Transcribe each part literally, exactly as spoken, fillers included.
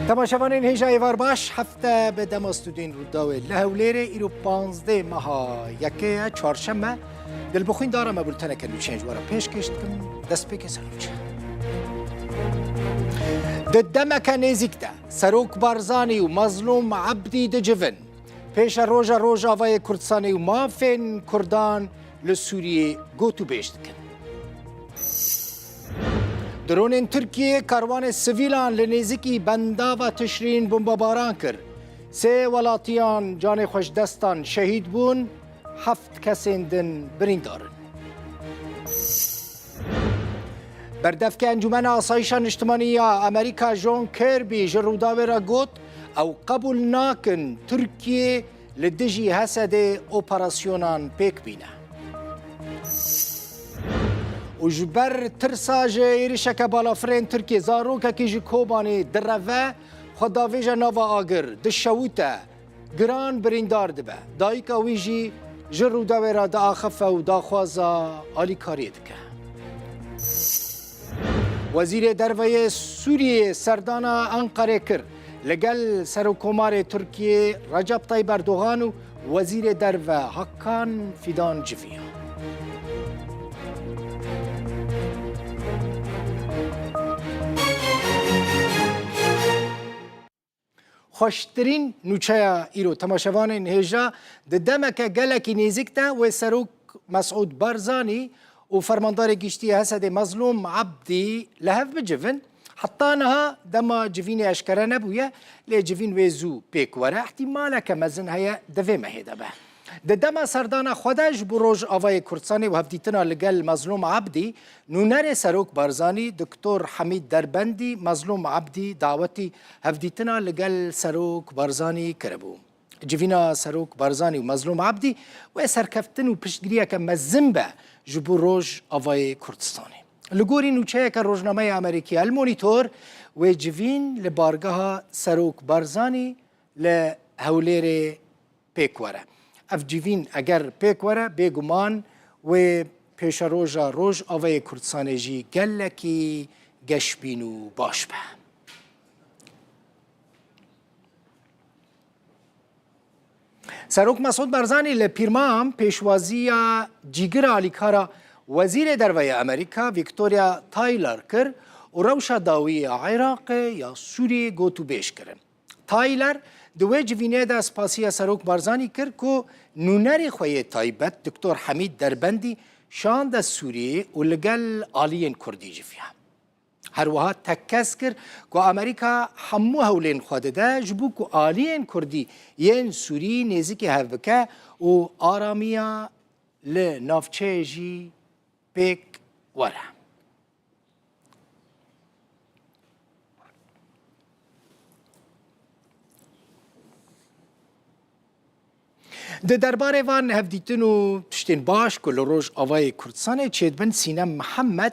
Temaşevanên hêja êvar baş, hefte bi dema stûdyoyên Rûdawê li Hewlêrê, îro panzdeh meha yekê ye, çarşeme. Dilbixwîn dara me bulteneke nûçeyên ji we re pêşkêş dikim. Destpêkê ser nûçe. Di demeke nêzîk de Serok Barzanî û Mazlûm Ebdî dicivin. Pêşeroja Rojavayê Kurdistanê û mafên Kurdan li Sûriyê gotûbêj dikin. Dronên Tirkiyê karwanê sivîlan li nêzîkî bendava Tişrîn bombebaran kir. Sê welatiyan canê xwe ji dest dan, şehîd bûn, heft kesên din birîndar in. Berdevke Encûmena Asayîşa Niştimanî ya Amerîka John Kirby ji Rûdawê re got, ew qebûl nakin Tirkiye li dijî Hesedê operasyonan pêk bîne. Û ji ber tirsa ji êrişeke balafirên Tirkiyê, zarokekî ji Kobanê direve, xwe davêje nava agir, dişewite, giran birîndar dibe. Dayika wî jî ji Rûdawê re diaxife û daxwaza alîkariyê dike. Wezîrê Derve yê Sûriyê serdana Enqerê kir. Li gel Serokkomarê Tirkiyê Recep Tayyip Erdogan û Wezîrê Derve Hakan Fidan civiya. Xweştirîn nûçeya îro, temaşevanên hêja, di demeke gelekî nêzîk de wê Serok Mesûd Barzanî û Fermandarê Giştî yê Hesedê Mezlûm Ebdî li hev bicivin. Heta niha dema civînê eşkere nebûye, lê civîn wê zû pêk were. Îhtîmaleke mezin heye di vê mehê de be. Di dema serdana xwe de ji bo Rojavayê Kurdistanê û hevdîtina li gel Mezlûm Ebdî, nûnerê Serok Barzanî, Doktor Hemîd Derbendî, Mezlûm Ebdî dawetî hevdîtina li gel Serok Barzanî kiribû. Civîna Serok Barzanî û Mezlûm Ebdî wê serkeftin û piştgiriyeke mezin be ji bo Rojavayê Kurdistanê. Li gorî nûçeyeke rojnameya Amerîkî El Monitor, wê civîn li bargeha Serok Barzanî li Hewlêrê pêk were. Ev civîn eger pêk were, bêguman wê pêşeroja Rojavayê Kurdistanê jî gelekî geşbîn û baş be. Serok Mesûd Barzanî li Pîrmam pêşwaziya cîgira alîkara Wezîrê Derve yê Amerîka Victoria Taylor kir û rewşa dawî ya Iraqê ya Sûriyê gotûbêj kirin. Taylor di wê civînê de spasiya Serok Barzanî kir ku nûnerê xwe yê taybet Doktor Hemîd Derbendî şande Sûriyê û li gel aliyên Kurdî civiya. Her wiha tekkez kir ku Amerîka hemû hewlên xwe dide ji bo ku aliyên Kurdî yên Sûrî nêzîkî hev bike û aramiya li navçeyê jî pêk were. Di derbarê van hevdîtin û tiştên baş ku li Rojavayê Kurdistanê çêdibin, Sînem Mihemed,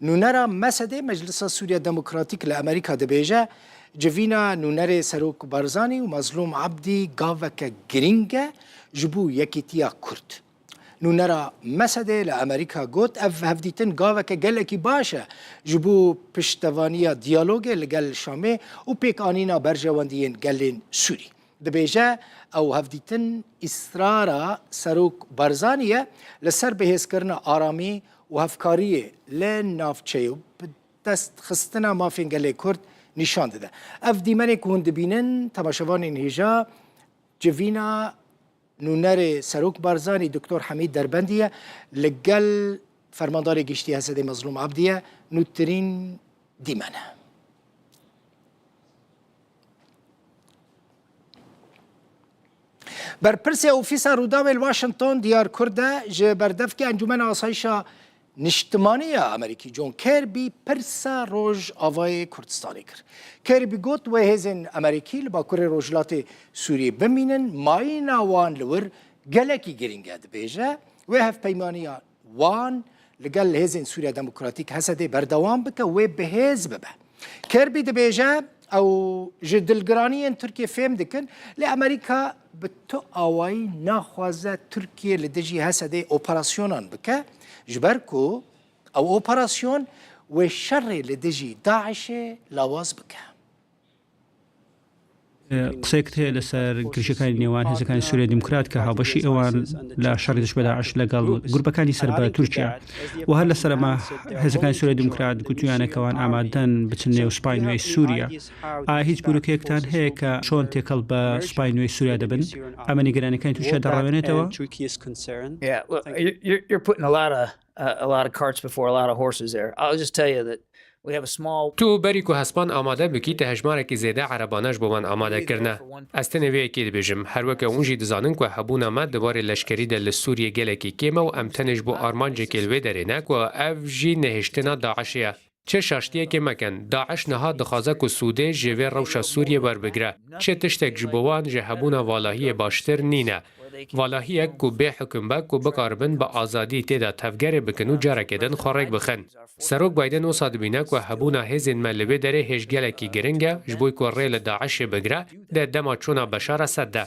nûnera mesedê Meclisa Sûriya Demokratîk li Amerîka dibêje, civîna nûnerê Serok Barzanî û Mezlûm Ebdî gaveke girîng e ji bo yekîtiya Kurd. Nûnera mesedê li Amerîka got, ev hevdîtin gaveke gelekî baş e ji bo piştevaniya diyalogê li gel Şamê û pêkanîna berjewendiyên gelên Sûrî. Dibêje, ew hevdîtin îsrara Serok Barzanî ye li ser bihêzkirina aramî û hevkariyê li navçeyê û bi destxistina mafên gelê Kurd nîşan dide. Ev dîmenê ku hûn dibînin, temaşevanên hêja, civîna nûnerê Serok Barzanî Doktor Hemîd Derbendî ye, li gel Fermandarê Giştî Hesedê Mezlûm Ebdî ye, nûtirîn dîmen e. Berpirsê Ofîsa Rûdawê li Washington diyar kir de ji berdevkê Encûmena Asayîşa Niştimanî ya Amerîkî John Kirby pirsa Rojavayê Kurdistanê kir. Kirby got, wê hêzên Amerîkî li Bakurê Rojhilatê Sûriyê bimînin, mayîna wan li wir gelekî girîng e. Dibêje, wê hevpeymaniya wan li gel Hêzên Sûriya Demokratîk, H S D, berdewam bike, wê bi hêz bibe. Kirby dibêje, ew ji dilgiraniyên Tirkiyê fêm dikin, lê Amerîka bi tu awayî naxwaze Tirkiye li dijî H S D operasyonan bike, ji ber ku ew operasyon wê şerê li dijî DAIŞê lawaz bike. قسەیەکت هەیە لەسەر گرژەکانی نێوان هێزەکانی سووریای دیموکرات کە هاوبەشی ئێوان لە شەڕی دژ بە داعش لەگەڵ گروپەکانی سەر بە تورکیا و هەر لە سەرەما هێزەکانی سووریای دیموکرات گوتویانە کەوان ئامادەن بچن نێو سوپای نوێی سووریا. ئایا هیچ بیرۆکەیەکتان هەیە کە چۆن تێکەڵ بە سوپای نوێی سووریا دەبن؟ ئەمە نیگەرانیەکانی تورکیا دەڕاوێنێتەوە؟ Yeah, well, you're, you're putting a lot of uh, a lot of carts before a lot of horses there. I'll just tell you that we have a small. Tu berî ku hespan amade bikî, te hejmarekî zêde erebane ji bo wan amade kirine. Ez tenê vê yekê dibêjim. Her weke hûn jî dizanin ku hebûna me di warê leşkerî de li Sûriyê gelekî kêm e û em tenê ji bo armancekê li wê derê ne ku ev jî nehiştina DAIŞê ye. Çi şaştiyekê mekin, DAIŞ niha dixwaze ku sûdê ji vê rewşa Sûriyê werbigire. Çi tiştek ji bo wan ji hebûna valahiyê baştir nîne. Valahiyek ku bê hukum be ku bikaribin bi azadî tê de tevgerê bikin û careke din xwe rêk bixin. Serok Biden wisa dibîne ku hebûna hêzên me li vê derê hêj gelekî giring e, ji bo ku rê li DAIŞê bigire, di dema çûna Beşar Esed de.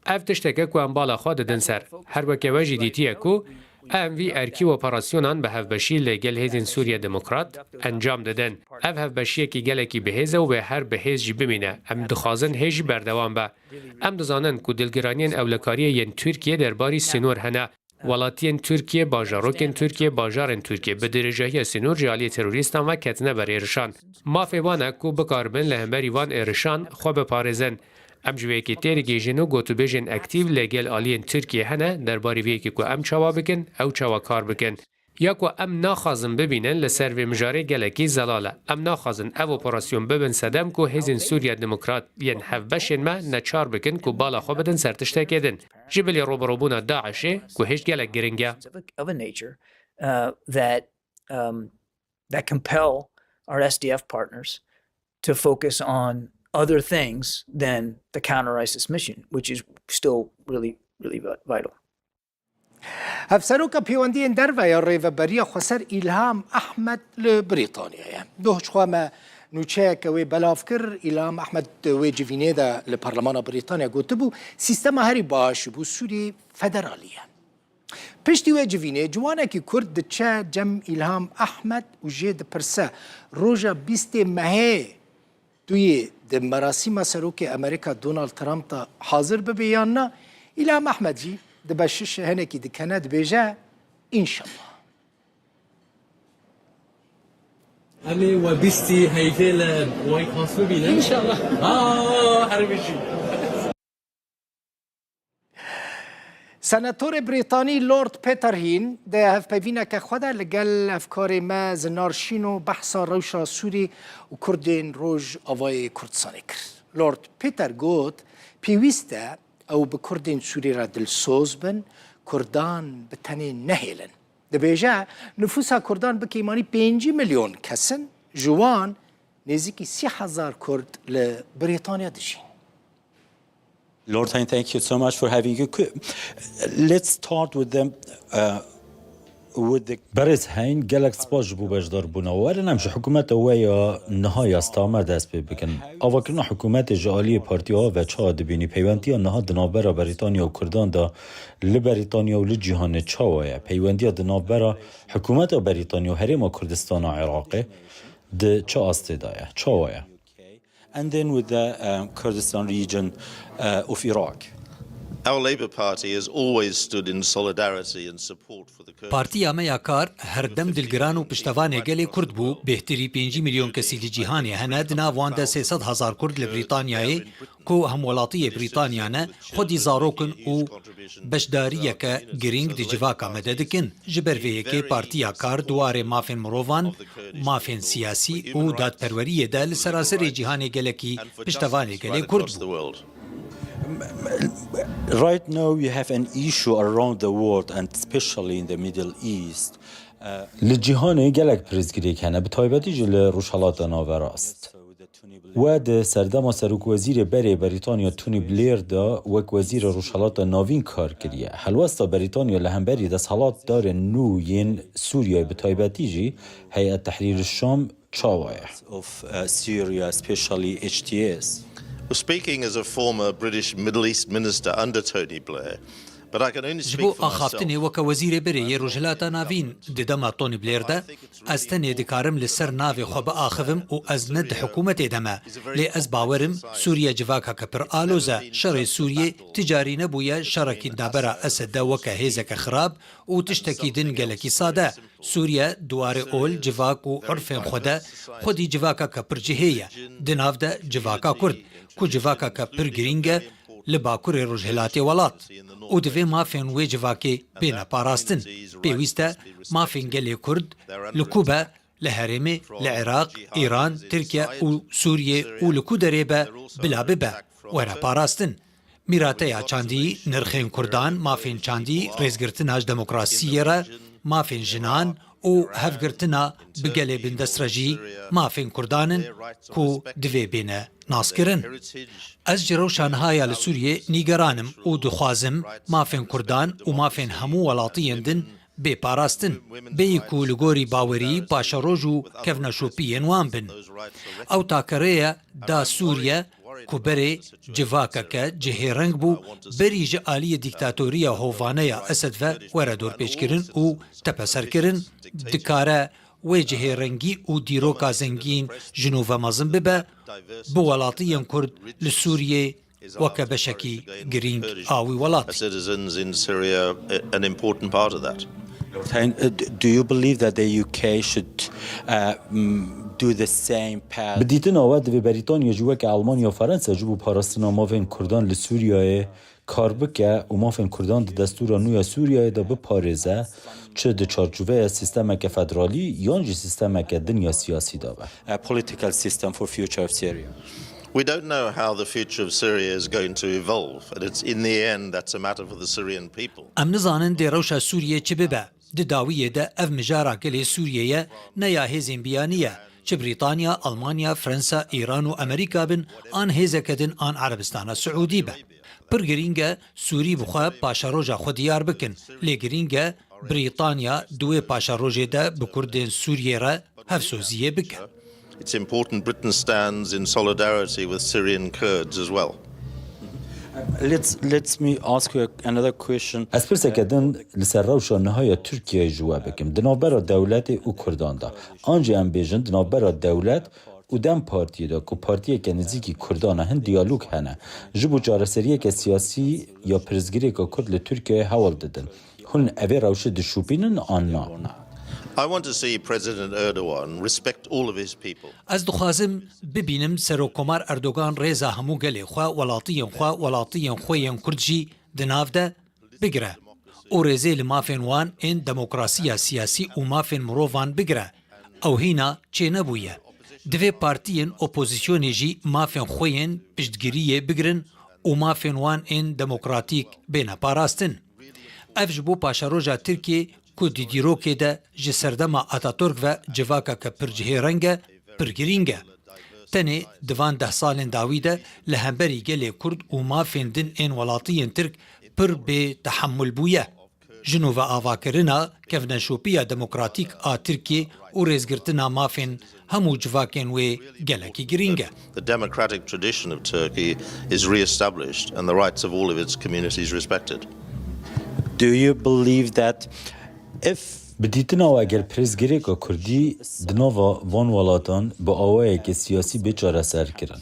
Ev tiştek e ku em bala xwe didin ser. Her weke we jî dîtiye ku em vî erkî û operasyonan bi hevbeşî li gel hêzên Sûriye Demokrat encam didin. Ev hevbeşiyekî gelekî bihêz e û wê her bi hêz jî bimîne. Em dixwazin hê jî berdewam be. Em dizanin ku dilgiraniyên ewlekariyê yên Tirkiyê derbarî sînor hene. Welatiyên Tirkiyê, bajarokên Tirkiyê, bajarên Tirkiyê bi dirêjahiya sînor ji aliyê terorîstan ve ketine ber êrişan. Mafê wan e ku bikaribin li hemberî van êrişan xwe biparêzin. Em ji vê yekê têrigihîjin û gotûbêjên aktîf li gel aliyên Tirkiyê hene derbarê vê yekê ku em çawa bikin, ew çawa kar bikin. Ya ku em naxwazin bibînin, li ser vê mijarê gelekî zelal e. Em naxwazin ev operasyon bibin sedem ku hêzên Sûriya Demokrat yên hevbeşên me neçar bikin ku bala xwe bidin ser tiştekê din. Ji bilî rûbirûbûna DAIŞê ku hêj gelek giring e. Of a, of a nature uh, that um, that compel our S D F partners to focus on other things than the counter ISIS mission, which is still really, really vi- vital. Hevseroka Pêwendiyên Derve ya Rêveberiya Xweser Îlham Ehmed li Brîtanya ye. Doh ji xwe me nûçeyeke wê belav kir. Îlham Ehmed di wê civînê de li Parlemana Brîtanya gotibû, sîstema herî baş ji bo Sûriyê federalî ye. Piştî wê civînê ciwanekî Kurd diçe cem Îlham Ehmed û jê dipirse, roja bîstê mehê tu yê di merasîma Serokê Amerîka Donald Trump de hazir bibî yan na? Îlham Ehmed jî dibe şiş hinekî dikene, dibêje, Înşallah. Em ê we bîstî heyvê li White House bibînin. Înşallah. Aa, her bijî. Senatorê Brîtanî Lord Peter Hîn di hevpeyvîneke xwe de li gel hevkarê me Zinar Şîno behsa rewşa Sûrî û Kurdên Rojavayê Kurdistanê kir. Lord Peter got, pêwîst e ew bi Kurdên Sûrî re dilsoz bin, Kurdan bi tenê nehêlin. Dibêje, nifûsa Kurdan bi kêmanî pêncî milyon kes in, ji wan nêzîkî sî hezar Kurd li Brîtanya dijîn. Lord Hain, thank you so much for having you. Let's start with the uh, with the Berêz Hain, gelek spas ji bo beşdarbûna we. Werin em ji hikûmeta we ya niha ya Starmer dest pê bikin. Avakirina hikûmetê ji aliyê partiya we ve çawa dibînî? Peywentiya niha di navbera Berîtanya û Kurdan de li Berîtanya û li cîhanê çawa ye? Peywendiya di navbera hikûmeta Berîtanya û Herêma Kurdistana Iraqê di çi astê de ye? Çawa ye? And then with the uh, Kurdistan region uh, of Iraq. Our Labour Party has always stood in solidarity and support for the Kurds. Partiya me ya Kar her dem dilgiran û piştevanê gelê Kurd bû. Bêhtirî pêncî milyon kesî li cîhanê hene, di nav wan de sê sed hezar Kurd li Brîtanyayê, ku hemwelatiyê Brîtanya ne, xwedî zarok in û beşdariyeke girîng di civaka me de dikin. Ji ber vê yekê Partiya Kar di warê mafên mirovan, mafên siyasî û dadperweriyê de li seraserê cîhanê gelekî piştevanê gelê Kurd bû. Right now we have an issue around the world and especially in the Middle East. Li cîhanê gelek pirsgirêk hene, bi taybetî jî li Rojhelata Naverast. We di serdema serokwezîrê berê Berîtanya Tony Blair de wek wezîrê Rojhelata Navîn kar kiriye. Helwesta Berîtanya li hemberî desthilatdarên nû yên Sûriyeyê, bi taybetî jî Heyet Tehrîr Şam, çawa ye? Of uh, Syria, especially H T S. Well, speaking as a former British Middle East minister under Tony Blair, Ji bo axaftinê weke Wezîrê Berê yê Rojhilata Navîn di dema Tony Blair de, ez tenê dikarim li ser navê xwe biaxivim û ez ne di hikûmetê de me. Lê ez bawer im Sûriye civakeke pir aloz e. Şerê Sûriyê ti carî nebûye şerekî navbera Esed de weke hêzeke xirab û tiştekî din gelekî sade. Sûriye di warê ol, civak û urfên xwe de xwedî civakeke pir cihê ye. Di nav de civaka Kurd, ku civakeke pir girîng e li bakurê rojhilatê welat û divê mafên wê civakê bêne parastin. Pêwîst e mafên gelê Kurd li ku be, li herêmê, li Iraq, Îran, Tirkiye û Sûriyê û li ku derê be, bila bibe, were parastin. Mîrateya çandî, nirxên Kurdan, mafên çandî, rêzgirtina ji demokrasiyê re, mafên jinan û hevgirtina bi gelê bindest re jî mafên Kurdan in ku divê bêne naskirin. Ez ji rewşa niha ya li Sûriyê nîgeran im û dixwazim mafên Kurdan û mafên hemû welatiyên din bê parastin, bêyî ku li gorî bawerî, paşeroj û kevneşopiyên wan bin. Ew takerê ye da Sûriye ku berê civakeke cihêreng bû, berî ji aliyê dîktatoriya hovane ya Esed ve were dorpêçkirin û tepeserkirin, dikare wê cihêrengî û dîroka zengîn ji nû ve mezin bibe, bi welatiyên Kurd li Sûriyê weke beşekî girîng a wî welatî. Citizens in Syria, an important part of that. Do you believe that the U K should uh, do the same path? Bi dîtina we divê Berîtanya jî weke Elmanya, Ferensa ji bo parastina mafên Kurdan li Sûriyeyê kar bike û mafên Kurdan di destûra nû ya Sûriyeyê de biparêze, çi di çarçoveya sîstemeke federalî yan jî sîstemeke din ya siyasî de be. A political system for future of Syria. We don't know how the future of Syria is going to evolve, and it's in the end that's a matter for the Syrian people. Em nizanin dê rewşa Sûriyê çi bibe. Di dawiyê de ev mijara gelê Sûriyê ye, ne ya hêzên biyanî ye. Çi Brîtanya, Almanya, Fransa, Îran û Amerîka bin, an hêzeke din an Erebistana Siûdî be. Pir girîng e Sûrî bi xwe paşeroja xwe diyar bikin, lê girîng e Brîtanya di wê paşerojê de bi Kurdên Sûriyê re hevsoziyê bike. It's important Britain stands in solidarity with Syrian Kurds as well. Let's, let me ask you another question. Ez pirseke din li ser rewşa niha ya Tirkiyeyê ji we bikim. Di navbera dewletê û Kurdan de. An jî em bêjin di navbera dewlet û DEM Partiyê de ku partiyeke nêzîkî Kurdan e, hin diyalog hene. Ji bo çareseriyeke siyasî ya pirsgirêka Kurd li Tirkiyeyê hewl didin. Hûn evê rewşê dişopînin an na? I want to see President Erdogan respect all of his people. Ez dixwazim bibînim Serokkomar Erdogan rêza hemû gelê xwe, welatiyên xwe, welatiyên xwe yên Kurd jî di nav de bigire û rêzê li mafên wan ên demokrasiya siyasî û mafên mirovan bigire. Ew hîna çênebûye. Divê partiyên opozisyonê jî mafên xwe yên piştgiriyê bigirin û mafên wan ên demokratîk bêne parastin. Ev ji bo paşeroja Tirkiyê ku di dîrokê de ji serdema Ataturk ve civakeke pir cihêreng e, pir girîng e. Tenê di van deh salên dawî de li hemberî gelê Kurd û mafên din ên welatiyên Tirk pir bê tehemul bûye. Ji nû ve avakirina kevneşopiya demokratîk a Tirkiyê û rêzgirtina mafên hemû civakên wê gelekî girîng e. The democratic tradition of Turkey is re-established and the rights of all of its communities respected. Do you believe that if Bi dîtina we eger pirsgirêka Kurdî di nava van welatan bi awayeke siyasî bê çareserkirin,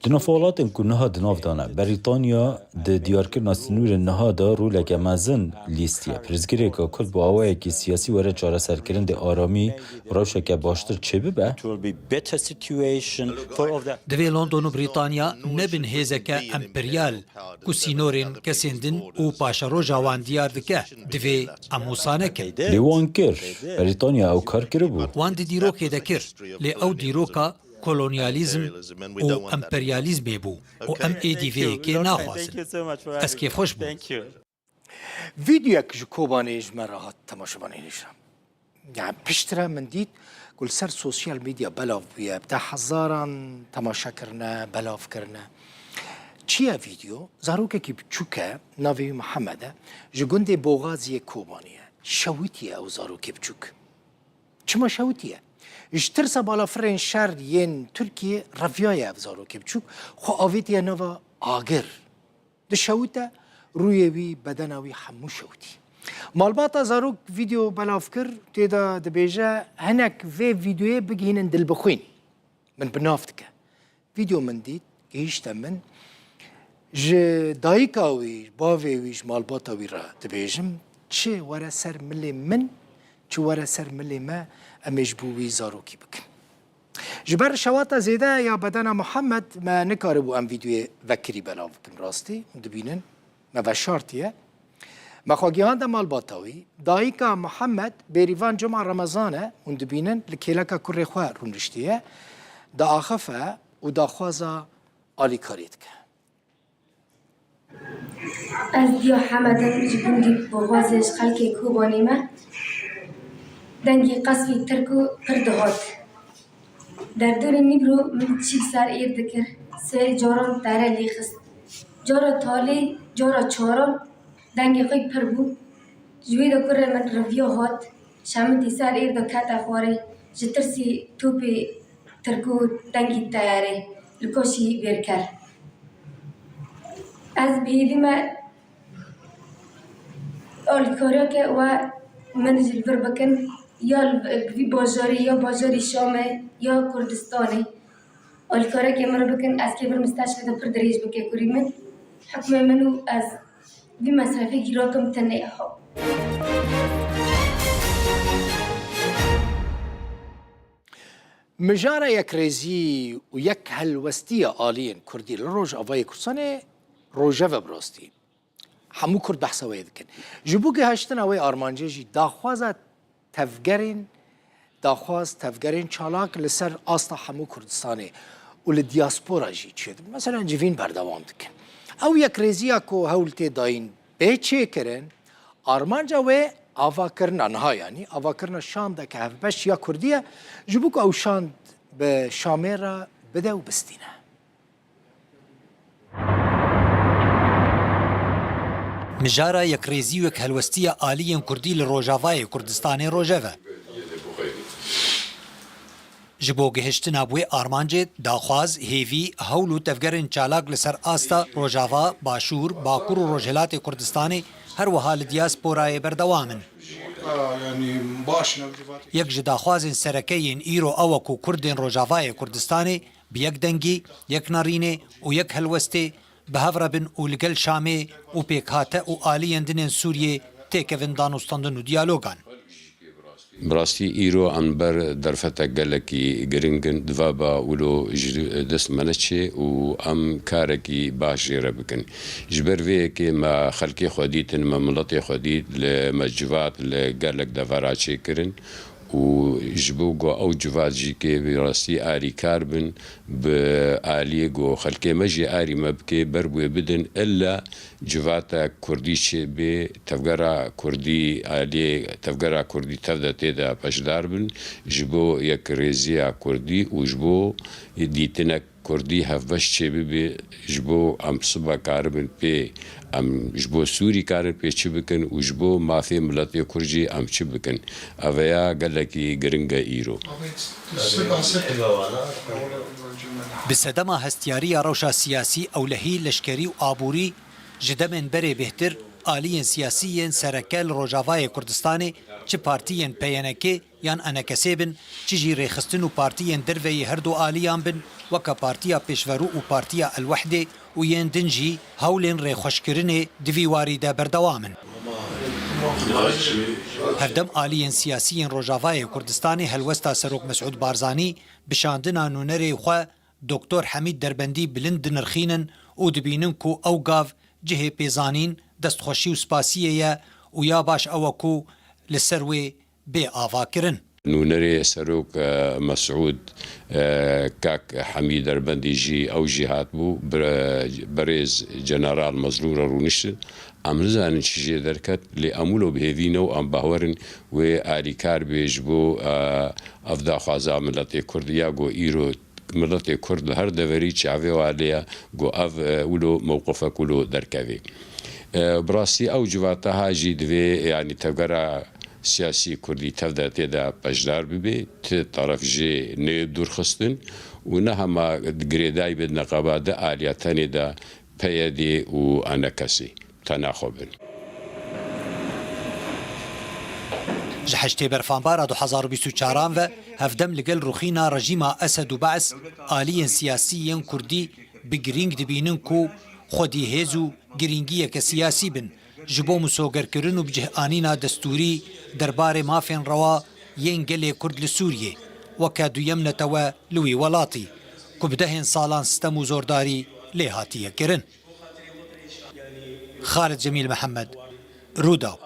di nav welatên ku niha di nav de ne, Berîtanya di diyarkirina sinûrên niha de roleke mezin lîstiye. Pirsgirêka Kurd bi awayekî siyasî were çareserkirin dê aramî û rewşeke baştir çêbibe? It will be better situation for all the Divê London û Brîtanya nebin hêzeke emperyal ku sînorên kesên din û paşeroja wan diyar dike. Divê em wisa nekin. Lê wan kir. Berîtanya ew kar kiribû. Wan di dîrokê de kir. Lê ew dîroka kolonyalîzm û emperyalîzmê bû û em êdî vê yekê naxwazin. Ez kêfxweş bûm. Vîdeoyek ji Kobanê ji me re hat temaşevanê hêja. Yani piştre min dît ku li ser sosyal medya belav bûye, bi te hezaran temaşe kirine, belav kirine. Çi ye vîdeo? Zarokekî biçûk e, navê wî Mihemed e, ji gundê Boxaziyê Kobanê ye. Şewitiye ew zarokê biçûk. Çima şewitiye? Ji tirsa balafirên şer yên Tirkiyê reviyaye ev zarokê biçûk, xwe avêtiye nava agir. Dişewite Rûyê wî, bedena wî hemû şewitî. Malbata zarok vîdeo belav kir, tê de dibêje, hinek vê vîdeoyê bigihînin dilbixwîn. Min bi nav dike. Vîdeo min dît, gihîşte min. Ji dayika wî, bavê wî, ji malbata wî re dibêjim, çi were ser milê min, çi were ser milê me, em ê ji bo wî zarokî bikin. Ji ber şewata zêde ya bedena Muhammed me nikaribû em vîdeoyê vekirî belav bikin rastî. Hûn dibînin me veşartiye. Me xwe gihande malbata wî. Dayika Muhammed Bêrîvan Cuma Remezan e, hûn dibînin li kêleka kurê xwe rûniştiye, diaxife û daxwaza alîkariyê dike. Ez diya Hemed im, ji gundî Boxazê, ji xelkê Kobanê me. Dengê qesfî tirk û pir dihat. Derdorê Nîbro min çîk ser êr dikir, sê caran tere lê xist. Cara talê, cara çaran dengê xwe pir bû. Ji wê de kurê min riviya hat, şemitî ser êr de kete xwarê, ji tirsî topê tirk û dengî teyarê li kaşî bêrker. Ez bi hêvî me alîkariyeke we min ji li vir bikin, ya li vî bajarî, ya bajarî Şamê, ya Kurdistanê. Alîkarekê min re bikin, ez kê vir misteşfê de pir dirêj bike kurî min. Hikmê min û ez vî mesrefê gîrakim tenê ha. Mijara yekrêzî û yekhelwestiya aliyên Kurdî li Rojavayê Kurdistanê rojeve bi rastî. Hemû Kurd behsa wê dikin. Ji bo gihiştina wê armancê jî daxwaza tevgerên, daxwaz tevgerên çalak li ser asta hemû Kurdistanê û li diaspora jî çêdibin. Mesela civîn berdewam dikin. Ew yekrêziya ku hewl tê dayîn bê çêkirin, armanca wê avakirina niha, yanî avakirina şandeke hevbeş ya Kurdî ye, ji bo ku ew şand bi Şamê re bide û bistîne. Mijara yekrêzî û yekhelwestiya aliyên Kurdî li Rojavayê Kurdistanê rojeve. Ji bo gihiştina bi wê armancê, daxwaz, hêvî, hewl û tevgerên çalak li ser asta Rojava, Başûr, Bakur û Rojhilatê Kurdistanê, her wiha li diasporayê berdewam in. Yek ji daxwazên sereke yên îro ew e ku Kurdên Rojavayê Kurdistanê bi yek dengî, yek nerînê û yek helwestê bi hev re bin û li gel Şamê û pêkhate û aliyên din ên Sûriyê têkevin danûstandin û diyalogan. Bi rastî îro em ber derfetek gelekî giring in, divaba wilo ji dest me neçê û em karekî baş jê re bikin. Ji ber vê yekê me xelkê xwe dîtin, me miletê xwe dît, li me civat li gelek devera çêkirin. Û ji bo ku ew civat jî kê bi rastî arîkar bin, bi aliyê ku xelkê me jî arî me bike, ber bi wê bidin, illa civata kurdî çêbê, tevgera kurdî aliyê, tevgera kurdî tev de tê de beşdar bin, ji bo yekrêziya kurdî û ji bo dîtinek Kurdî hevbeş çêbibe, ji bo em sibe karibin pê, em ji bo Sûrî karin pê çi bikin û ji bo mafê miletê Kurd jî em çi bikin. Ev ya gelekî giring e îro. Bi sedema hestiyariya rewşa siyasî, ewlehî, leşkerî û aborî, ji demên berê bêhtir, aliyên siyasî yên sereke li Rojavayê Kurdistanê, çi partiyên P Y N K, yan enekesê bin, çi jî rêxistin û partiyên derveyî her du aliyan bin, weke Partiya Pêşverû û Partiya El-Wehdê û yên din jî hewlên rêxweşkirinê di vî warî de berdewam in. Hevdem aliyên siyasî yên Rojavayê Kurdistanê helwesta Serok Mesûd Barzanî bi şandina nûnerê xwe Doktor Hemîd Derbendî bilind dinirxînin û dibînin ku ew gav cihê pêzanîn, destxweşî û spasiyê ye û ya baş ew e ku li ser wê bê avakirin. Nûnerê Serok, e, Mesûd, e, kak Hemî Derbendî jî, ew jî hatibû, bire-, berêz General Mezlûm re rûniştin. Em nizanin çi jê derket, lê em wilo bi hêvî ne û em bawer in wê alîkar bê ji bo, e, ev daxwaza miletê Kurd ya ku îro miletê Kurd li her deverî çavê wa lê ye ku ev, e, wilo mewqifek wilo derkevê. E, bi rastî ew civata ha jî divê, yanî tevgera siyasî kurdî tev de tê de beşdar bibe, ti teref jê neyê dûrxistin û ne hema girêdayî be di neqeba di aliya tenê de P Y D û enekesê. Tena xwe bin. Ji heştê berfanbara du hezar û bîst û çaran ve hevdem li gel rûxîna rejîma Esed û Be's aliyên siyasî yên Kurdî bi girîng dibînin ku xwedî hêz û girîngiyeke siyasî bin ji bo misogerkirin û bi cih anîna destûrî derbarê mafên rewa yên gelê Kurd li Sûriyê weke duyem netewe li wî welatî ku bi dehên salan stem û zordarî lê hatiye kirin. Xalid Cemîl Mihemed, Rûdaw.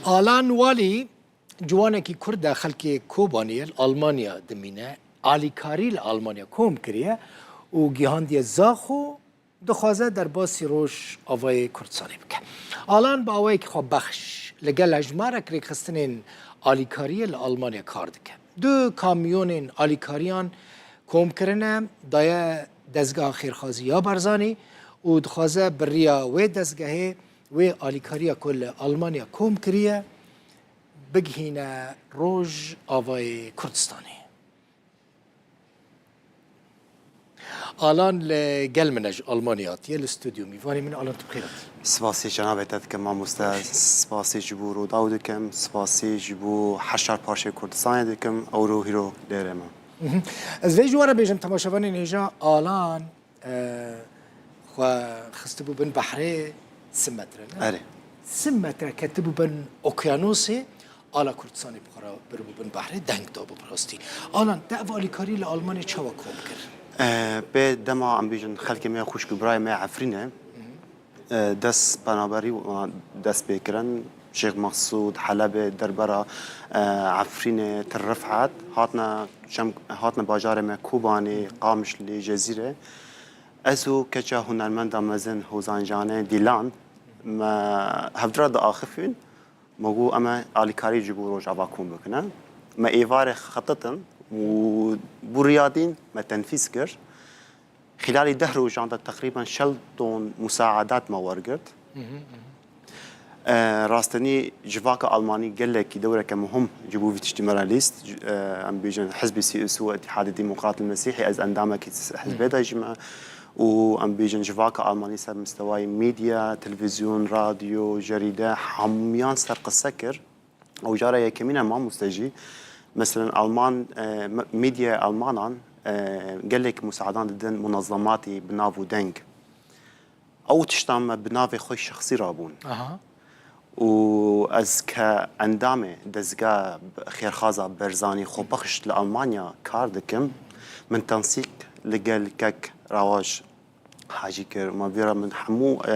Alan Walî ciwanekî Kurd e, xelkê Kobaniyê li Almanya dimîne, alîkarî li Almanya kom kiriye û gihandiye Zaxo, dixwaze derbasî Rojavayê Kurdistanê bike. Alan bi awayekî xwebexş li gel hejmarek rêkxistinên alîkariyê li Almanya kar dike. Du kamyonên alîkariyan kom kirine, daye dezgeha xêrxwazî ya Barzanî û dixwaze bi riya wê dezgehê wê alîkariya ku li Almanya kom kiriye bigihîne Rojavayê Kurdistanê. Alan li gel min e, ji Almanya hatiye, li stûdyo mîvanê min e. Alan, tu bi xêr hatî. Spasî cenabê te dikim mamoste, spasî ji bo Rûdaw dikim, spasî ji bo heşar parçeyê Kurdistanê dikim, ewro hîro lêrê me. Mhm. Ez vê ji we re bêjim, temaşevanên hêja, Alan, e, xwe xistibû bin behrê si metre, ne? Erê. Si metre ketibû bin okyanosê, ala Kurdistanê bi xwe re biribû bin behrê, deng dabû bi rastî. Alan, te ev alîkarî li Almanyayê çawa kom kir? E, pê dema, em bêjin, xelkê me ya xwişk û birayê me ya Efrînê, e, dest penaberî wan dest pê kirin. Şêx Mexsûd, Helebê, derbera, e, Efrînê, Til Rifet, hatine çem-, hatine bajarê me Kobanê, Qamişlê, Cezîrê. Ez û keça hunermenda mezin Hozan Canê Dîlan, me hevdira diaxifîn, me got, em ê alîkarî ji bo Rojava kom bikine. Me êvarê xetitin û bû riya dîn me tenfîz kir. Xîlalî deh rojan de teqrîben şel ton musaadat me wergirt. E, rastenî civaka Almanî gelekî dewreke muhim ji bo vî tiştî me re lîst. Ji-, e, em bêjin Hizbê C S U û Îtîhadê Demokrat li Mesîhî, ez endamekî hizbê de jî me. Û em bêjin civaka Almanî ser mistewayê medya, televîzyon, radyo, cerîde, hemiyan ser qise kir. Ew cara yekemîn e mamoste jî. Meselen Alman, e, me-, medyaya Almanan, e, gelek musaadan didin munazematî bi nav û deng. Ew tiştan me bi navê xwe şexsî rabûn. Aha. Û ez ke endamê dezgeha xêrxaza Berzanî xwebexş li Almanya kar dikim, min tensîq li gel kek Rawaj Hacî kir. Me vî re min hemû, e,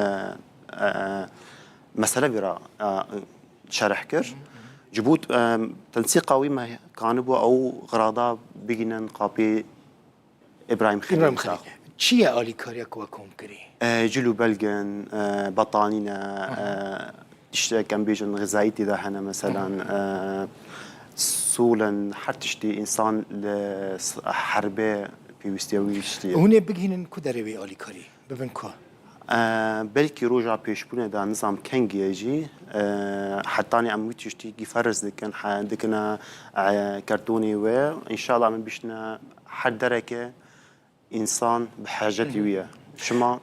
e, mesele vî re, e, şerh kir. Ji bo, e, tensîqa wî me kanibû ew xirada bigînin qapî Îbrahîm Xelîl. Îbrahîm Xelîl. Çi ye alîkariya ku we kom kirî? E, cil û belg in, e, betanî ne, e, tiştek em bêjin xizayî tê de hene, meselan, e, sol in, her tiştî însan li s-, herbê pêwîstiya wî tiştî ye. Hûn ê bigihînin ku derê wê alîkarî? Bibin ku? E, belkî roja pêşbûnê de nizam kengî ye jî, e, hetanî em wî tiştî gî ferz dikin, he, dikine, e, kertonê wê. Înşallah em biştine her dereke însan bi hecetî wî ye. Şima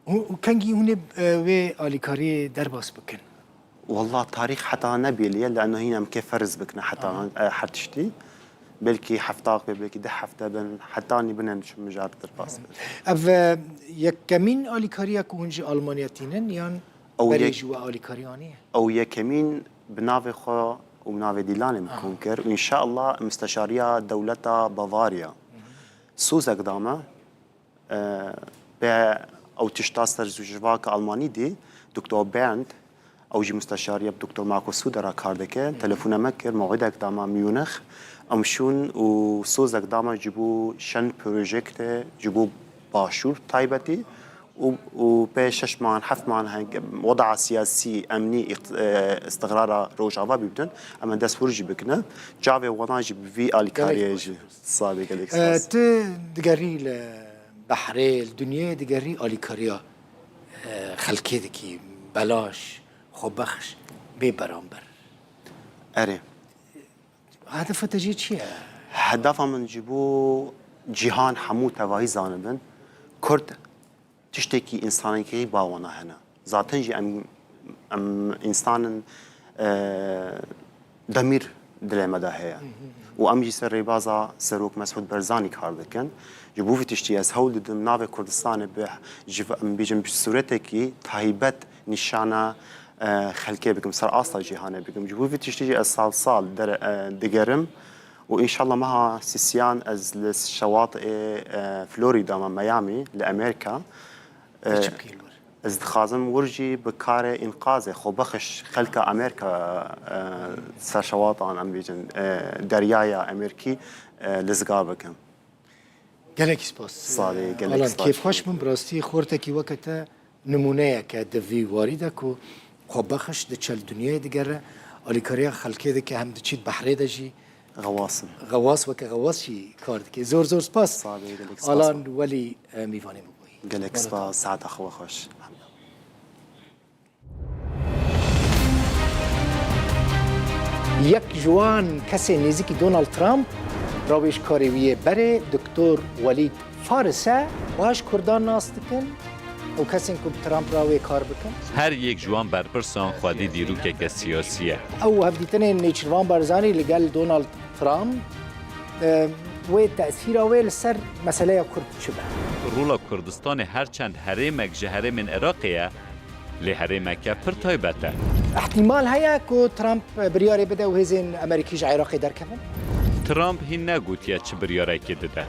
Û, û kengî hûn ê, e, wê alîkariyê derbas bikin? Wallah tarîx heta nebêliye, li eno hîn em kê ferz bikine heta, e, her tiştî. Belkî hefta be, belkî deh hefte bin, hetanî binin çi mijar derbas bin. Ev, e, yekemîn alîkariya ku hûn ji Almanya tînin yan Ew berê yek- ji we alîkarî aniye? Ew yekemîn bi navê xwe û bi navê Dîlanê min kom kir û înşallah misteşariya dewleta Bavarya sozek da me. E, pê ew tişta ser civaka Almanî dî, Doktor Bernd, ew jî musteşarî ye bi Doktor Markus Söder re kar dike, telefona me kir, mewîdek da me Munîx. Em şûn û sozek da me ji bo çend projektê, ji bo Başûr taybetî û, û pê şeş man, heft man heng-, weda siyasî, emnî, îqt-, e, îstiqrara Rojava bibdin, em ê dest hûr jî bikine. Çavê wana jî bi vî alîkariyê jî. Sağ be, gelek spas. E, tu digerî li behrê, li dinyayê digerî alîkariya, e, xelkê dikî, belaş, xwebexş, bê beramber. Erê. Hedefa te jê çi ye? Hedefa min ji bo cîhan hemû tevahî zanibin. Kurd tiştekî însanekî ba wana hene. Zaten jî em, em însanin, e, demîr dilê me de heye. Û em jî ser rêbaza Serok Mesûd Barzanî kar dikin. Ji bo vî tiştî ez hewl didim navê Kurdistanê bi, ji, em bêjin bi sûretekî taybet nîşana, e, xelkê bikim, ser asta cîhanê bikim. Ji bo vî tiştî jî ez sal sal dere-, e, digerim û înşallah meha sisiyan ez li Şewatê, e, Florida me, Miami, li Amerîka. E, Çi bikî li wir? Ez dixwazim wir jî bi karê înqazê, xwebexiş xelka Amerîka, e, ser şewatan, em bêjin, e, deryaya Amerîkî, e, lizga bikim. Gelekî spas. Sağ ol, gelekî Alan, spas. Kêfxweş bûm, bi rastî xortekî weke te nimûneyeke di vî warî de ku xwebexiş diçe li dinyayê digere, alîkariya xelkê dike, hem diçît behrê de jî Xewas im. Xewas, weke xewas jî kar dike. Zor zor spas. Sağ ol, gelek spas. Alan Welî, e, mîvanê min bûyî. Gelek spas, saeta xwe xweş. Yek ji wan kesên nêzîkî Donald Trump, rawêjkarê wî yê berê, Doktor Welîd Faris e, wiha ji Kurdan nas dikin, ew kesên ku bi Trump re wê kar bikin. Her yek ji wan berpirsan xwedî dîrokeke siyasî ye. Ew hevdîtinên Nêçîrvan Barzanî li gel Donald Trump, e, wê tesîra wê li ser meseleya Kurd çi be? Rola Kurdistanê her çend herêmek ji herêmên Iraqê ye, lê herêmeke pir taybet e. Îhtîmal heye ku Trump biryarê bide û hêzên Amerîkî ji Iraqê derkevin? Trump hîn negotiye çi biryarekê dide.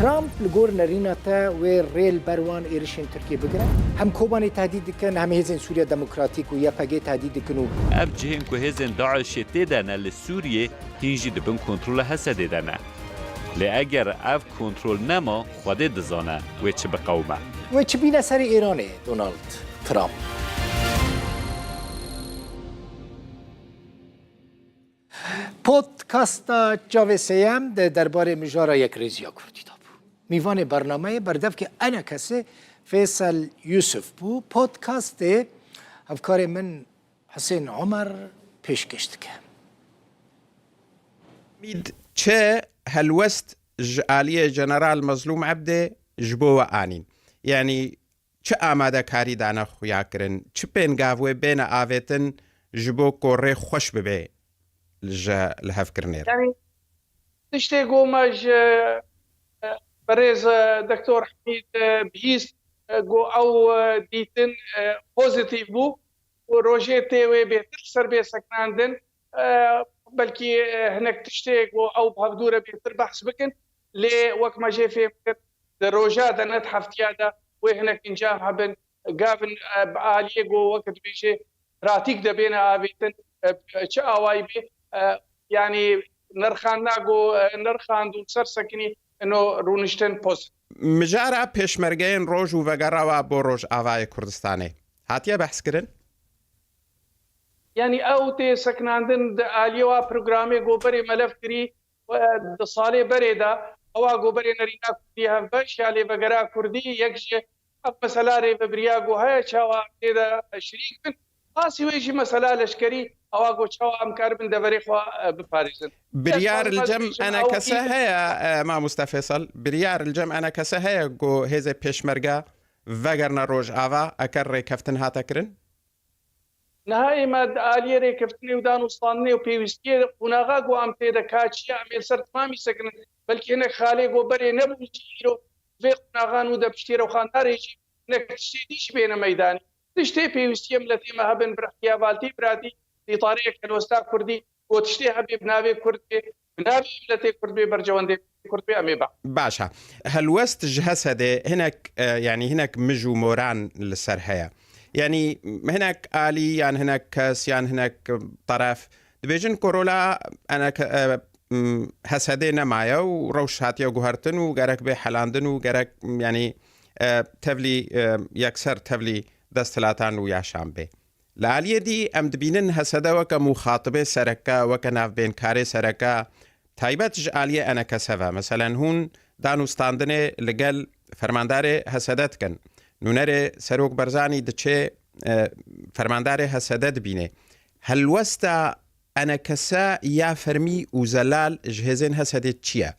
Trump li gor nerîna te wê rê li ber wan êrişên Tirkiyê bigire? Hem Kobanê tehdît dikin, hem hêzên Sûriya Demokratîk û Y P G tehdît dikin û Ev cihên ku hêzên DAIŞê tê de ne li Sûriyê hîn jî di bin kontrola Hesedê de ne. Lê eger ev kontrol nema, Xwedê dizane wê çi biqewime. Wê çi bîne serê Îranê, Donald Trump? Podcasta Çavê Sêyem di derbarê mijara yekrêziya Kurdî de bû. Mîvanê bernameyê berdevkê enekesê Feysel Yusuf bû. Podcastê hevkarê min Husên Omer pêşkêş dike. Mîd çi helwest ji aliyê General Mezlûm Ebdê ji bo we anîn? Yanî çi amadekarî dane xuya kirin? Çi pêngav wê bêne avêtin ji bo ku rê xweş bibe ji lihevkirinê re? Yanî tiştê ku me ji, e, birêz, e, Doktor Hemîd, e, bihîst, e, ku ew, e, dîtin, e, pozîtîf bû û rojê tê wê bêtir li ser bê sekinandin. E, belkî, e, hinek tiştê ku ew bi hevdû re bêtir behs bikin, lê wek me jê fêm kir, di roja de ne di heftiya de wê hinek kincah hebin, gavin, e, bi aliyê ku weke dibêje pratîk de bêne avêtin, e, çi awayî bê, e, yanî nirxandina ku, e, nirxand û ser sekinî ino rûniştin poz. Mijara pêşmergeyên roj û vegera wa bo Rojavayê Kurdistanê hatiye behs kirin? Yanî ew tê sekinandin di aliyê wa programê ku berê melev kirî, e, di salê berê de ewa ku berê nerîna kurdî hevbeş ya lê vegera kurdî yek ji ev mesela rêvebiriya ku heye çawa tê de şirîk bin. Qasî wê jî mesela leşkerî ewa ku çawa em karibin deverê xwe, e, biparêzin. Biryar li cem enekese heye, e, mamoste Feysel? Biryar li cem enekese heye ku hêzê pêşmerge vegerine Rojava, eker rêkeftin hate kirin? Niha ême di aliyê rêkeftinê û danûstandinê û pêwîstiyê qonaxa ku em tê de ka çi ye, em ê li ser timamî sekinin. Belkî hinek xalê ku berê nebûn jî îro vê qonaxan û de piştî rewxandarê jî hinek tiştê dî jî bêne meydanê. Tiştê pêwîstiyê miletê me hebin bi rihtiyavaltî biratî, îtareyek helwesta kurdî, ku tiştê hebê bi navê kurd bê, bi navê miletê kurd bê, berjewendê kurd bê, em ê ba. Baş e. Helwest ji Hesedê hinek, e, yanî hinek mij û moran li ser heye. Yanî hinek alî yan hinek kes yan hinek, e, teref dibêjin ku rola eneke-, e, m, Hesedê nemaye û rewş hatiye guhertin û gerek bê helandin û gerek, m, yanî, e, tevlî, e, yekser tevlî desthilatan û yaşan bê. Li aliyê dî em dibînin Hesede weke muxatibê sereke, weke navbênkarê sereke, taybet ji aliyê enekese ve. Meselen, hûn danûstandinê li gel fermandarê Hesede dikin. Nûnerê Serok Barzanî diçê, e, fermandarê Hesede dibînê. Helwesta enekese ya fermî û zelal ji hêzên Hesedê çi ye?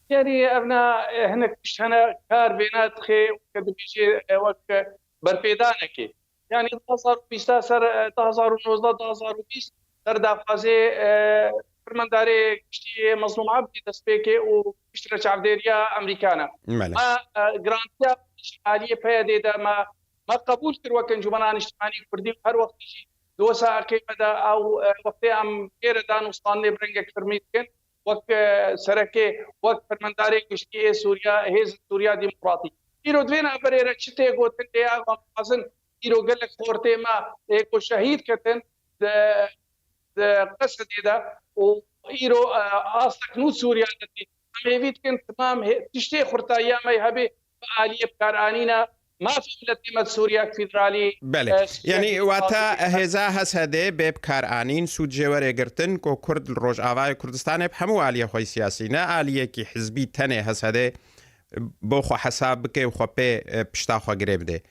Yanî evna, e, hinek tişt hene kar vêna dixê, weke dibêjê, e, wek, e, berpêdanekê. Yanî du hazar û bîst ser, e, du hazar û nozdeh, du hazar û bîst ser daxwazê, e, Fermandarê Giştî Mezlûm Ebdî destpêkê û piştre çavdêriya Amerîkana. Belê. Ma, e, garantiya ji aliyê P Y D'ê de me, me qebûl kir wek Encûmena Niştimanî Kurdî û her wextî jî di wisa eqê me de ew, e, wextê em pê re dan û standê bi rengek fermî dikin. Wek, e, serekê, wek Fermandarê Giştî ê Sûriya, Hêzên Sûriya Demokratîk. Îro di vê navberê re çi tê gotin, lê ew em dixwazin îro gelek xortê me ê ku şehîd ketin di, di Qesedê de û îro, e, astek nû Sûriya de tê. Em hêvî dikin timam hê-, tiştê xurtayiya me hebe bi aliyê bikaranîna mafê miletê me di Sûriya Federalî, Belê. e, Sûriya Yanî wata Demokratîk. Hêza H S D'ê bê bikaranîn, sûd jê were girtin ku Kurd li Rojavayê Kurdistanê bi hemû aliyê xwe yî siyasî, ne aliyekî hizbî tenê H S D'ê bo xwe hesab bike û xwe pê, e, pişta xwe girê bide.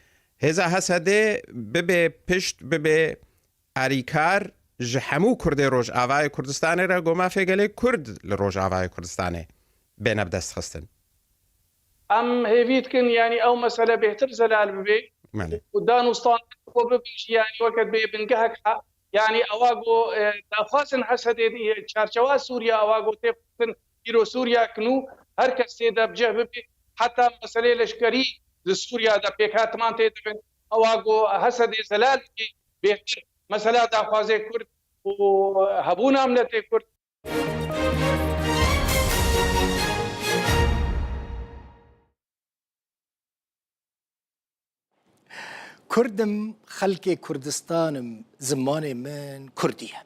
Hêza H S D'ê bibe pişt, bibe alîkar ji hemû Kurdê Rojavayê Kurdistanê re, ku mafê gelê Kurd li Rojavayê Kurdistanê bêne bi dest xistin. Em hêvî dikin, yanî ew mesele bêhtir zelal bibe. Belê. Û dan û standê ku bibe jî, yanî weke bê bingehek he. Yanî ewa ku, e, daxwazin H S D'ê, e, çarçewa Sûriya, ewa ku tê xistin îro Sûriya ki nû her kes tê de bi cih bibe. Heta meselê leşkerî li Sûriya de pêkhatiman tê dibin. Ewa ku H S D'ê zelal bike, bêhtir mesela daxwazê Kurd û hebûna miletê Kurd. Kurd im, xelkê Kurdistan im, zimanê min Kurdî ye.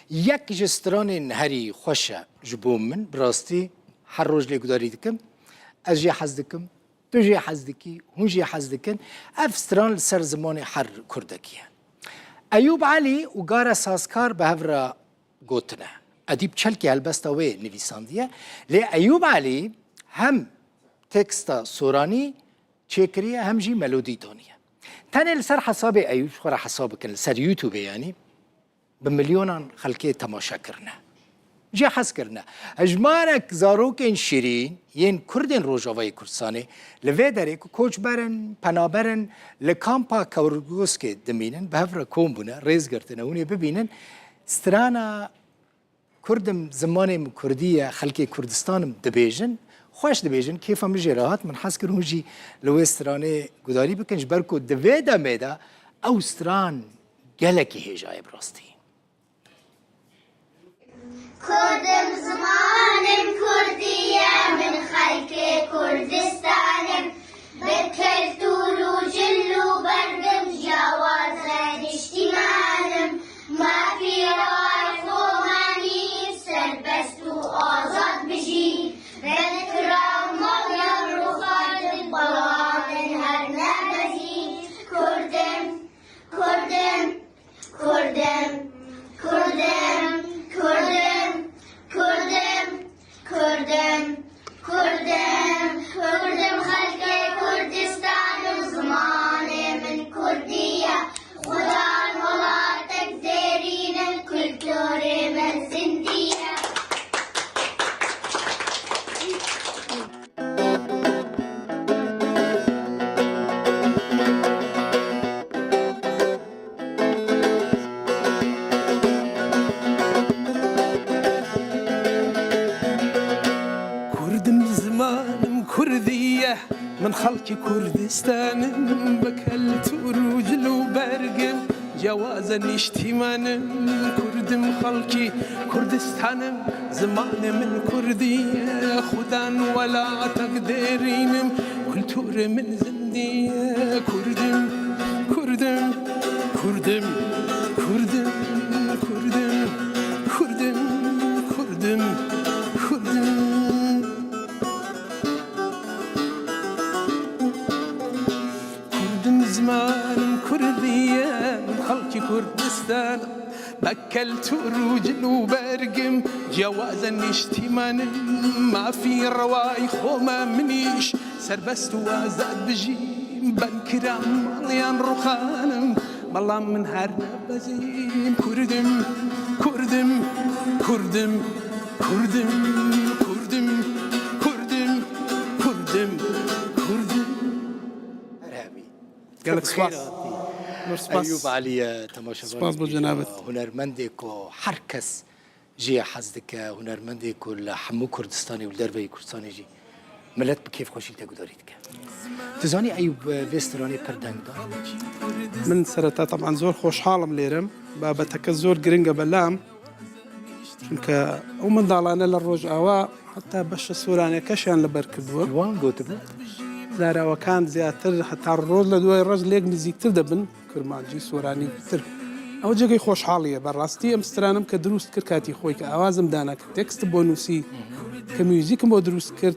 Yek ji stranên herî xweş e ji bo min, bi rastî her roj lê gudarî dikim. Ez jê hez dikim, tu jê hez dikî, hûn jê hez dikin. Ev stran li ser zimanê her Kurdekî ye. Eyûb Elî û Gare Sazkar bi hev re gotine. Edîb Çelkî helbesta wê nivîsandiye. Lê Eyûb Elî hem teksta soranî çêkiriye, hem jî melodî daniye. Tenê li ser hesabê Eyûb, ji xwe re hesab bikin, li ser YouTube-ê yanî, bi milyonan xelkê temaşe kirine. Jê hez kirine. Hejmarek zarokên şirîn yên Kurdên Rojavayê Kurdistanê li vê derê ku koçber in, penaber in, li kampa Kewrgoskê dimînin, bi hev re kom bûne, rêz girtine, hûn ê bibînin, strana Kurd im, zimanê min Kurdî ye, xelkê Kurdistan im dibêjin, xweş dibêjin, kêfa min jê re hat, min hez kir hûn jî li wê stranê gudarî bikin, ji ber ku di vê demê de ew stran gelekî hêja ye bi rastî. Kurd im, ziman im Kurdî ye, min xelkê Kurdistan im. Bi keltûr û cil û berg im, jiyawaze niştîman im. Mafî rewayê xwe manî, serbest û azad bijî. Ben kiram maliyan rûxandin, bala min her nebezî. Kurd im, Kurd im, Kurd im, Kurd im, Kurd im, Kurd im, Kurd im, Kurd im, Kurd im, xelkê Kurdistan im, zimanê min Kurdî ye. Xwedan welatek dêrîn im, kulturê me zindî ye. Kurd im, ziman im Kurdî ye, min xelkê Kurdistan im, bi keltûr û cil û berg im, cewaze niştîman im. Kurd im, xelkê Kurdistan im, zimanê min Kurdî ye, xwedan welatek dêrîn im, kulturê min zindî ye. Kurd im, Kurd im, Kurd im, Kurd im, Kurd im, Kurd im, Kurd im, Kurd im. Kurd im, ziman im Kurdî ye, xelkê Kurdistan, bi keltûr û cil û berg im, cewaze niştîman im, mafî rewayê xwe me min îş, serbest û azad bijîm, ben kiram maliyan rûxan im, bala min her nebezîm. Kurd im, Kurd im, Kurd im, Kurd im, Kurd im, Kurd im, Gelek spas. Nur spas. Eyûb Alî ye, temaşevanê Spas bo cenabet. Hunermendê ku her kes jê hez dike, hunermendê ku li hemû Kurdistanê û li derveyî Kurdistanê jî milet bi kêfxweşî te gudarî dike. Tu zanî Eyûb, vê stranê pir deng da? Min sereta teban zor xweşhal im lêre. Babeteke zor giring e belam. Çunke ew mendalane li Rojava heta beşa soraniyekê jî yan li ber kirdiwe. Wan gotibû? Zarawekan zêdetir heta roj li duway roj lêk nizîktir dibin, kurmancî, soranî tir. Ew cihekî xweşhalî ye. Berastî em stranim ke dirûst kir katî xwe ke awaz im dana, ke tekst bo nûsî, ke muzîk bo dirûst kir.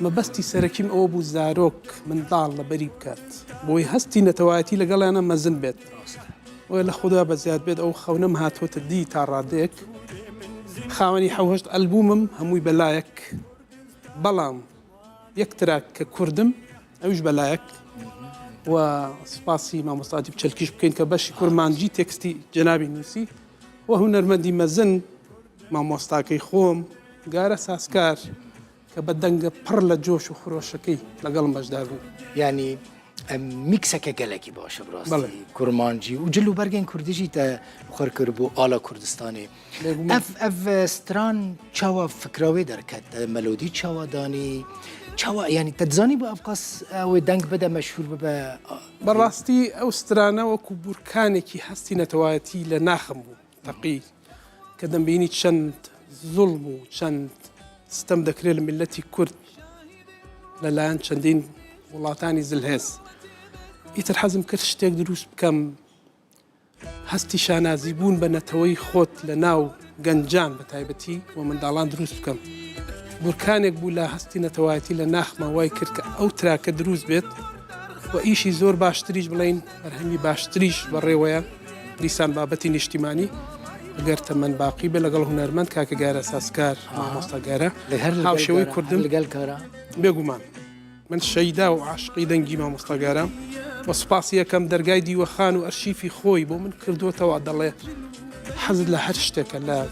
Mebestî serekî min ew bû zarok, mendal li berî bikat. Bo wê hestî netewayetî li gel wana mezin bêt. Wê li Xuda be ziyad bêt, ew xewna min hatibû te dî ta radeyek. Xawenî hew heşt albûm im, hemû belayek. Belam yek track ke kurd im, ew jî belayek. We spasî mamosta Edîb Çelkîş bikeyn ke beşî kurmancî tekstî cenabî nûsî. We hunermendî mezin, mamostakey xwe im, Gare Sazkar, ke bi denge pir li coş û xiroşekî li gel me beşdar bû. Yanî, em, mîkseke gelekî baş e bi rastî. Belê. Kurmancî û cil û bergên kurdî jî te bi xwe kiribû ala Kurdistanê. Bêguman. Ev, ev, e, stran çawa fikra wê derket? E, melodî çawa danî? Çawa, yanî te dizanî bû ev qas, e, wê deng bide, meşhûr bibe? Bi rastî ew strane wekû burkanekî hestî netewayetî li naxim bû. Teqî. Ke dem bînî çend zulm û çend sitem dekirê li miletî Kurd li layen çendîn welatanî zilhêz. Îtir hezim kir ştêk dirûst bikem. Hestî şanazîbûn bi neteweyî xwe li nav gencan bi taybetî û mindalan dirûst bikim. Burkanek bû la hestî netewayetî li naxma way kir ke ew trake dirûst bêt û îşî zor baştirî jî bileyin, berhemî baştirî jî bi rê we ye. Dîsan babetî niştîmanî, eger temen baqî be, legel hunermend kake Gare Sazkar, Aha. mamosta Gare. Li her li gel Hawşewî Gare, kurdim. Her li gel Gare. Bêguman. Min şeyda û aşiqî dengî mamosta Gare. We spasî yekem dergay dîwexan û arşîfî xwe yî bo min kirdotewa, delê hez li her şteke, li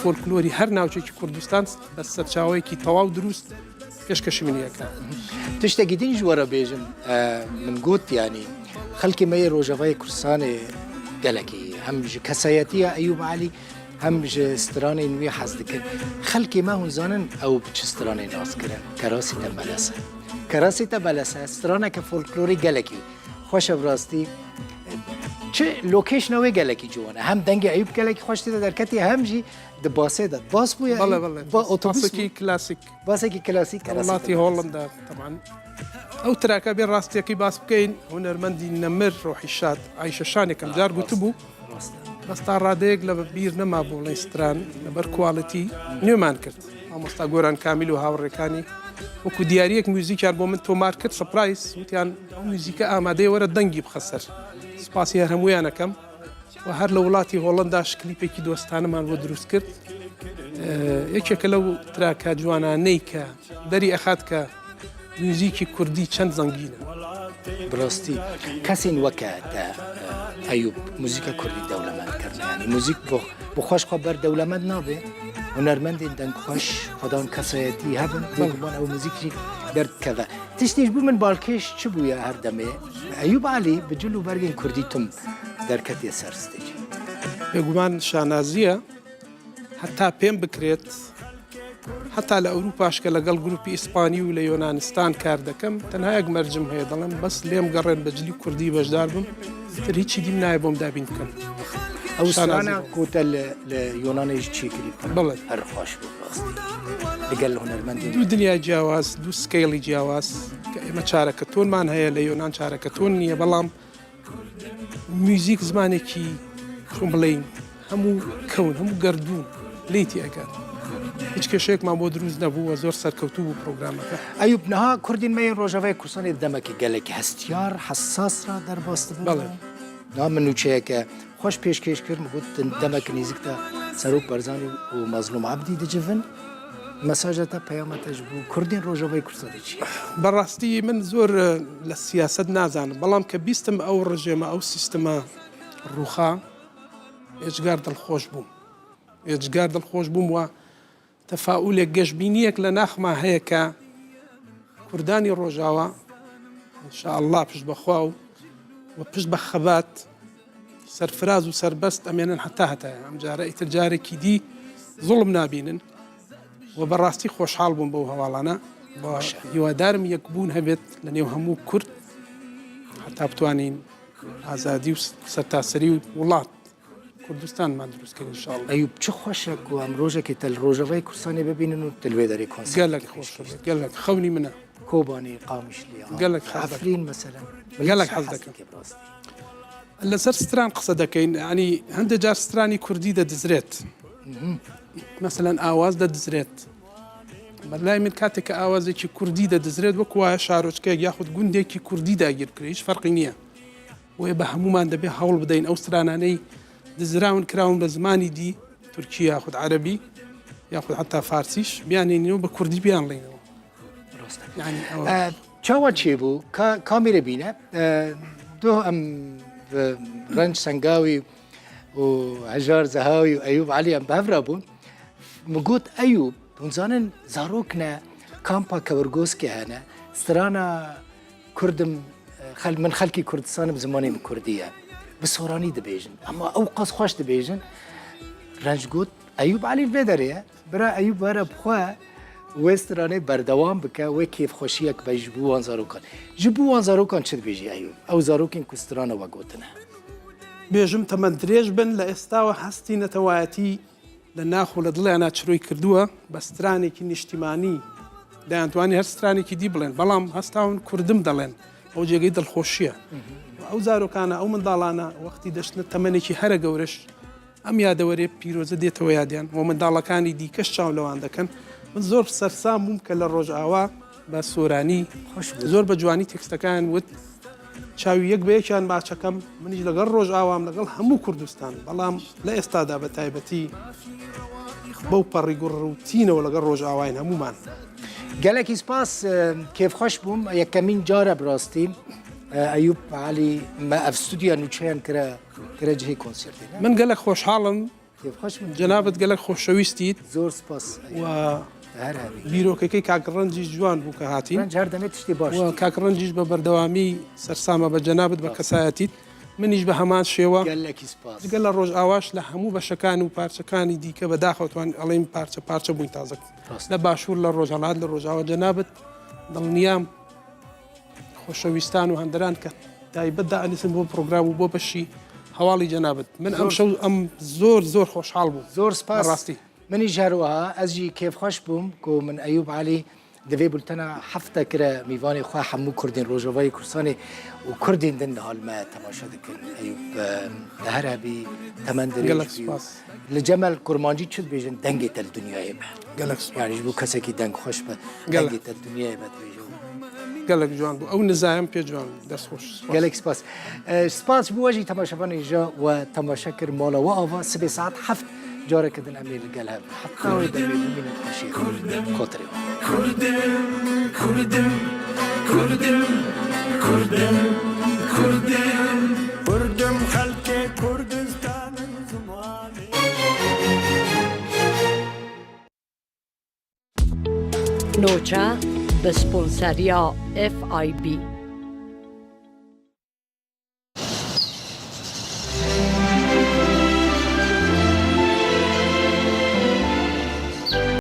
folklorî her navçekî Kurdistan bi serçaweyekî tewaw dirûst pêşkeşî min yeke. Tiştekî din ji we re bêjim, e, min got, yanî xelkê me yê Rojavayê Kurdistanê gelekî hem ji kesayetiya Eyûb Alî, hem ji stranên wî hez dikin. Xelkê me hûn zanin ew bi çi stranê nas kirin? Kerasî te melese. Kerasî te melese, straneke folklorî gelekî xweş e bi rastî. Çi location wê gelekî ciwan e. Hem dengê Eyûb gelekî xweş tê de derketî, hem jî di basê de. Bas bûye, Belê, belê. ba-, otobus Basekî bû. klasîk. Basekî klasîk, Kerasî Welatî te melese. Hollanda, teban. Ew traka bê rastiyekî bas bikeyin, hunermendî nemir, ruhî şad, Ayşe Şanê kem car gotibû. Rast e. Bes ta radeyek li bîr nema bû, lê stran li ber quality nûman kir. Mamosta Goran Kamîl û hawrêkanî wekû diyariyek muzîkan bo min tomar kir, surprise, witiyan ew muzîke amadeyê, were dengî bixe ser. Spasî her hemûyan ekem. We her li welatî Hollanda ji klîpekî dostane man bo dirûst kir. Ee, yekeke lew traka ciwananeyke derî exat ke muzîkî kurdî çend zengîn e. Bi rastî, kesên weke te, e, Eyûb, muzîka kurdî dewlemend kirine. Yanî muzîk bi, bi xwe ji xwe ber dewlemend nabe. Hunermendên dengxweş, xwedan kesayetî hebin, bêguman ew muzîk jî derdikeve. Tiştê ji bo min balkêş çi bûye her demê? Eyûb Alî bi cil û bergên kurdî tim derketiye ser stêcê. Bêguman şanazî ye. Heta pêm bikirêt, heta li Ewropa şke legel grûpî Îspanî û li Yunanistan kar dekim, tenha yek mercim heye, dilim bes lêm gerên bi cilî kurdî beşdar bim, tir hîçî dî min nayê bom dabîn bikim. Ew Şanazî strana bû. Ku te li, li Yunanê jî çêkirî, Belê. Her xweş bû rastî. Digel hunermendên Du dinya ciyawaz, du scale ciyawaz. Ke ême çareketonman heye, li Yunan çareketon niye, belam Muzîk zimanekî, çûn bileyîn, hemû kewn, hemû gerdûn lê tî eger. Hiç kêşeyekman bo dirûst nebû we zor serkewtû bû programeke. Eyûb, niha Kurdên me yên Rojavayê Kurdistanê di demeke gelekî hestiyar, hesas re derbas dibin. Belê. Niha min nûçeyeke xweş pêşkêş kir, min got, di demeke nêzik de Serok Barzanî û Mazlûm Ebdî dicivin. Mesaja te, peyama te ji bo Kurdên Rojavayê Kurdistanê çi ye? Bi rastî min zor, e, li siyaset nazanim, belam ke bîstim ew rejîma, ew sîstema rûxa, êcgar dilxweş bûm. Êcgar dilxweş bûm, wa tefaulek, geşbîniyek li naxma heye ke Kurdanî Rojawa انشاءالله پشت بەخوا و و پشت بە خەبات سەرفراز و سەربەست ئەمێنن هەتا هەتایە. ئەم جارە ئیتر جارێکی دی زوڵم نابینن و بەڕاستی خۆشحاڵ بووم بەو هەواڵانە. و هیوادارم یەکبوون هەبێت لە نێو هەموو کورد، هەتا بتوانین ئازادی و سەرتاسەری و وڵات کوردستانمان دروست کرد انشاءالله. ئەیوب، چ خۆشە کو ئەم ڕۆژێکی تەل ڕۆژەڤای کوردستانی ببینن و تەل وێدەرێ کۆنسێرت گەلەک خۆش دەبێت، گەلەک خەونی منە. کۆبانی قامیشلیا گەلەک حەز دەکەم. عەفرین مەسەلەن. گەلەک حەز دەکەم. لەسەر ستران قسە دەکەین، یعنی هەندێک جار سترانی کوردی دەدزرێت. مەسەلەن ئاواز دەدزرێت. بەلای من کاتێک کە ئاوازێکی کوردی دەدزرێت، وەکو وایە شارۆچکەیەک یاخود گوندێکی کوردی داگیر بکرێت، هیچ فەرقی نییە. بۆیە بە هەمومان دەبێ هەوڵ بدەین ئەو سترانانەی دزراون کراون بە زمانی دی، تورکی یاخود عەرەبی یاخود حتا فارسیش، بیانێنینەوە بە کوردی بیانڵێنەوە. چاوا چێبوو؟ کامێرە بینە. دۆ ئەم ڕەنج سەنگاوی و هەژار زەهاوی و ئەیوب عەلی ئەم بەهەڤرا بوون. من گوت، ئەیوب، hûn zanin zarok ne kampa Kewergoskê hene, strana Kurdim, xel-, min xelkî Kurdistanim, zimanê min Kurdî ye. Bi soranî dibêjin. Ema ew qas xweş dibêjin. Renc got, Eyûb Elî vê derê ye. Bira Eyûb were bi xwe wê stranê berdewam bike, wê kêfxweşiyek be ji bo wan zarokan. Ji bo wan zarokan çi dibêjî Eyûb? Ew zarokên ku strana we gotine. Bêjim temendirêj bin, li êstawa hestî netewayetî لە ناخ و لە دڵیانا چرۆی کردووە، بە سترانێکی نیشتیمانی دەیانتوانی هەر سترانێکی دی بڵێن، بەڵام هەستاون کوردم دەڵێن، ئەو جێگەی دڵخۆشیە. و ئەو زارۆکانە، ئەو منداڵانە وەختی دەشتنە تەمەنێکی هەرە گەورەش، ئەم یادەوەرێ پیرۆزە دێتەوە یادیان و منداڵەکانی دیکەش چاو لەوان دەکەن. من زۆر سەرسام بووم کە لە ڕۆژئاوا بە سۆرانی زۆر بە جوانی تێکستەکان وت، چاوی یەک بە یەکیان ماچەکەم، منیش لەگەڵ ڕۆژئاوام، لەگەڵ هەموو کوردستان، بەڵام لە ئێستادا بە تایبەتی بەو پەڕی گوڕ و تینەوە لەگەڵ ڕۆژئاواین هەمومان. Gelekî spas, kêfxweş bûm. Yekemîn car e bi rastî, Eyûb Elî me ev stûdyoya nûçeyan kire, kire cihê konsertê. من gelek xweşhal im. Cənabit gelek xweşewîstît. Zor spas. Wa bîrokekê kak Rencî ji wan bû ke hatîn. Renc her demê tiştê baş. Wa kak Rencî ji be berdewamî sersama be cenabit be kesayetît. Min îş be heman şêwa. Gelekî spas. Ji gela Rojawaş li hemû beşekan û parçekanî dîke be daxewt wan elêm parçe parçe bûyn tazek. Li başûr li rojhelat li rojawa cenabit dilniyam. خۆشەویستان و هەندەران کە تایبەت دائەنیسن بۆ پرۆگرام و بۆ بەشی هەواڵی جەنابت. من ئەم شەو ئەم زۆر زۆر خۆشحاڵ بووم. زۆر سپاس. بەڕاستی. منیش هەروەها، ez jî kêfxweş bûm ku min Eyûb Elî di vê bultena hefte kire mîvanê xwe hemû Kurdên Rojavayê Kurdistanê û Kurdên din niha li me temaşe dikin. Eyûb, e, te her hebî, temen dirêj bî. Gelek spas. Li cem me li kurmancî çi dibêjin? Dengê te li dinyayê be. Gelek spas. Yani ji bo kesekî dengxweş be, dengê te li dinyayê be dibêje. Gelek ciwan bû. Ew nizayem pê ciwan bû. Dest xweş. Spas. Gelek spas. E, spas ji bo we jî temaşevanên ji we temaşe kir. Mala we ava, sibê saet heft careke din em ê li gel hev. Heta wê demê bimînin, xweşiyê. Kotirê we. Kurdim, Kurdim, Kurdim, Kurdim, Kurdim. Kurdim xelkê Kurdistanim zimanê. Noça bi sponseriya F I B.